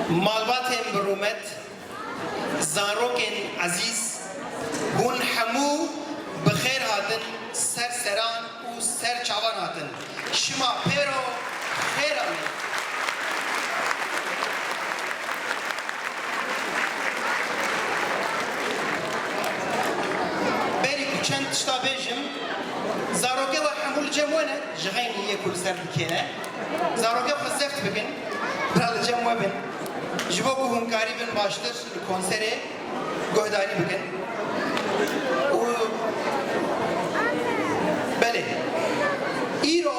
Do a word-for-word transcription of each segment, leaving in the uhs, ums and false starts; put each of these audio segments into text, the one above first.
Malbatên bi rûmet, zarokên ezîz, hûn hemû bi xêr hatin ser seran û ser çavan hatin. Şima pêro xêr anîn. Berî ku çend tişta bêjim, zarokê we hemû li cem we ne, ji xeynî yê ku li ser dikê ne. Zarokê xwe zeft bikin, bira li cem we bin. Ji bo ku hûn karîbin baştir li konserê guhdarî bikin. Û belê, îro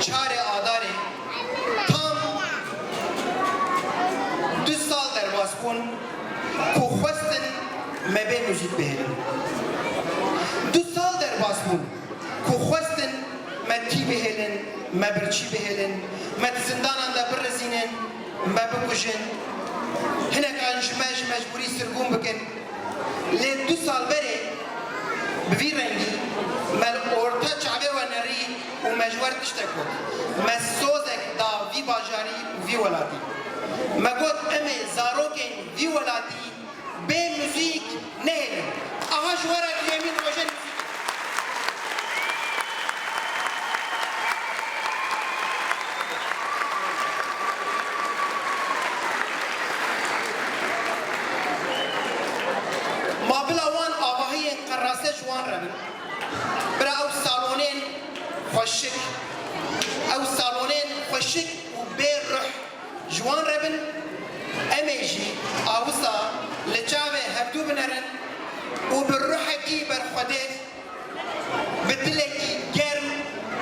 çarê Adarê tam du sal derbas bûn ku xwestin me bê muzîk bihêlin. Du sal derbas bûn ku xwestin me tî bihêlin, me birçî bihêlin, me di zindanan de birizînin, me bikujin. Hinekan ji me ji mecbûrî sirgûn bikin. Lê du sal berê bi vî rengî me li orta çavê we nerî û me ji we re tiştek got. Me sozek da vî bajarî û vî welatî. Me got, em ê zarokên vî welatî bê muzîk nehêlin. Aha ji we re duyemîn rojên muzîkê. Ma bila wan avahiyên qerase ji wan re bin. Bira ew salonên xweşik, ew salonên xweşik û bê ruh ji wan re bin, em ê jî a wisa li çavê hevdû binerin û bi ruhekî berxwedêr, bi dilekî germ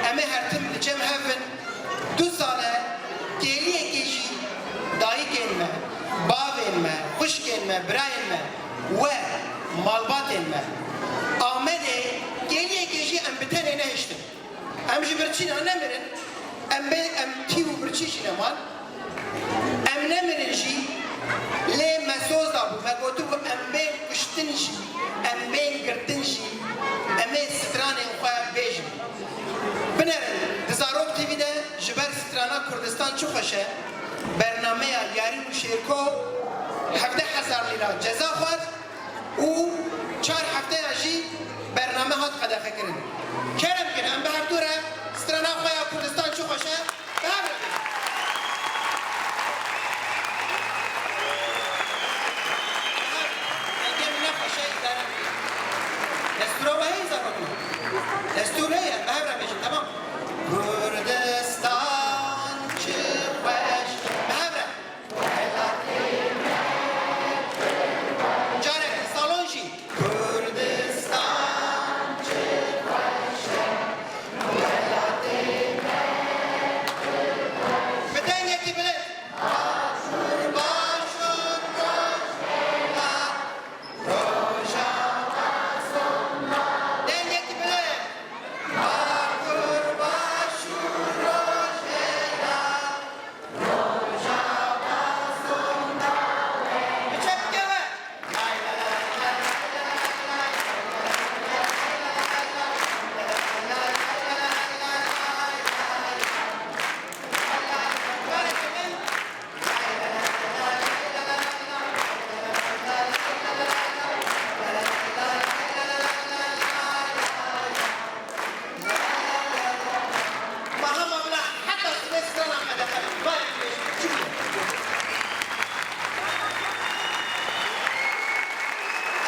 em ê her tim li cem hev bin. Du sal e kêliyekê jî dayikên me, bavên me, xwişkên me, birayên me, we, malbatên me, Amedê kêliyekê jî em bi tenê nehiştin. Em ji birçîna nemirin, em bê, em tî û birçî jî neman. Em nemirin jî, lê me soz dabû, me gotibû, em bên kuştin jî, em bên girtin jî, em ê stranên xwe bêjin. Binerin, di Zarok T V de ji ber strana Kurdistan çi xweş e, bernameya Yarîn û Şêrko hevdeh hezar lîra ceza xwar. Û çar hefteya jî bername hat qedexekirin. Kerem kin, em bi hevdû re strana xwe ya Kurdistan çi xweş e, bi hev re bêjin. Bi hev, dengê min ne xweş e, îdare bikin. Destûra we heye zarokno? Destûr heye, bi hev re bêjin, temam. Kurdistan çi xweş e, bi hev re. Careke salon jî. Kurdistan çi xweş e, welatê me. Bi dengekî bilind. Bakur, Başûr, Rojhêla, Rojava, Sonda. Dengekî bilind. Bakur, Başûr, Rojhêla. Bi çepkê we. Ma hema bila heta sibê strana qedexe be. Barê dibêjin, çi bû?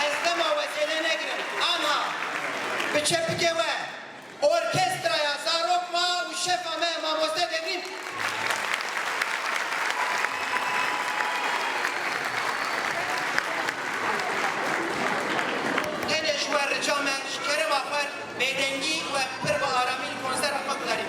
Ez dema we zêde negirim. Anha, bi çepikê we, orkestraya zarok ma û şefa me, mamoste Devrîm. Tenê ji we rica me, ji kerema xwe, bêdengî we pir bi aramî li konsera xwe guherî.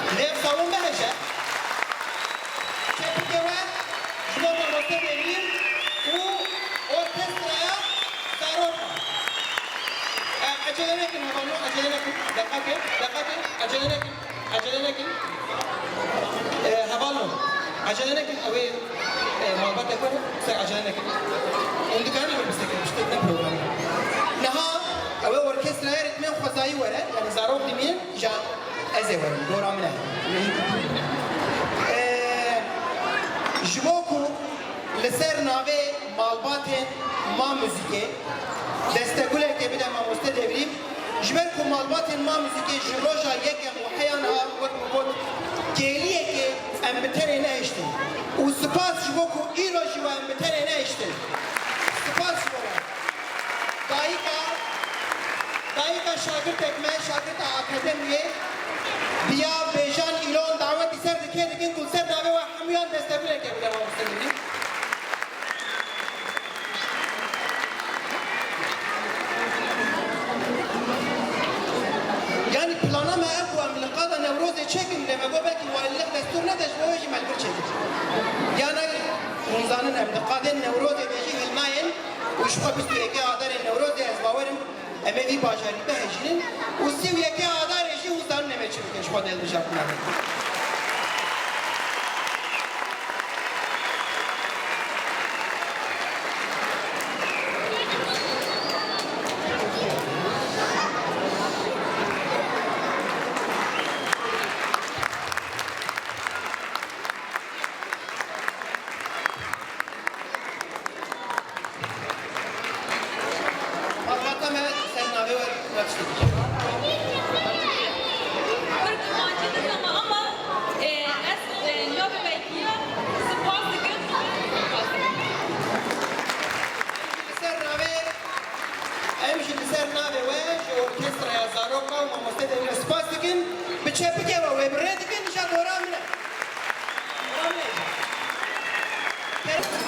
Divê ev salon bihêje. Çepikê we ji bo mamoste Devîr û orkestraya zarokan. E, ecele nekin, hevalno, ecele nekin. Deqake, deqake, ecele nekin. Ecele nekin. E, hevalno, ecele nekin. Ew ê, e, malbatek were, ser ecele nekin. Hûn dikarin ew bistekin, işte ne problem. Niha ew ê orkestraya ritmên xwezayî were, yani zarok dimînin, îja ez ê werim, dora min e. E, ji bo ku li ser navê malbatên Ma Muzîkê destegulekê bide mamoste Devrîm, ji ber ku malbatên Ma Muzîkê ji roja yekem û heya niha, wek min got, kêliyekê em bi tenê nehiştin. Û spas ji bo ku îro jî we em bi tenê nehiştin. Spas ji bo we. Dayika, dayika şagirtek me, şagirta akademiyê, Biya Bêjan Îlon dawetî ser dike dikin ku li ser navê we hemûyan destegulekê bide mamoste Devrîm. Yanî plana me ev bû, em li qada Newrozê çêkin, lê me got belkî walîlik destûr nede, ji bo wê jî me li vir çêkir. Yana hûn zanin em di qadên Newrozê de jî hilnayên û ji xwe bîst û yekê Adarê Newrozê ez bawerim em ê vî bajarî bihejînin û sî û yekê Adarê jî hûn zanin em ê çi bikin ji xwe dê hilbijartina me. Malbata me ser navê we, we tiştê dike. Kurmancî dizana ama, e, ez, e, navê me kiya, spas dikim. Li ser navê, em jî li ser navê we ji orkestraya zaroka û mamoste Devrîm re spas dikin. Bi çepikê we wê bi rê dikin, îja dora min e. Dora min e.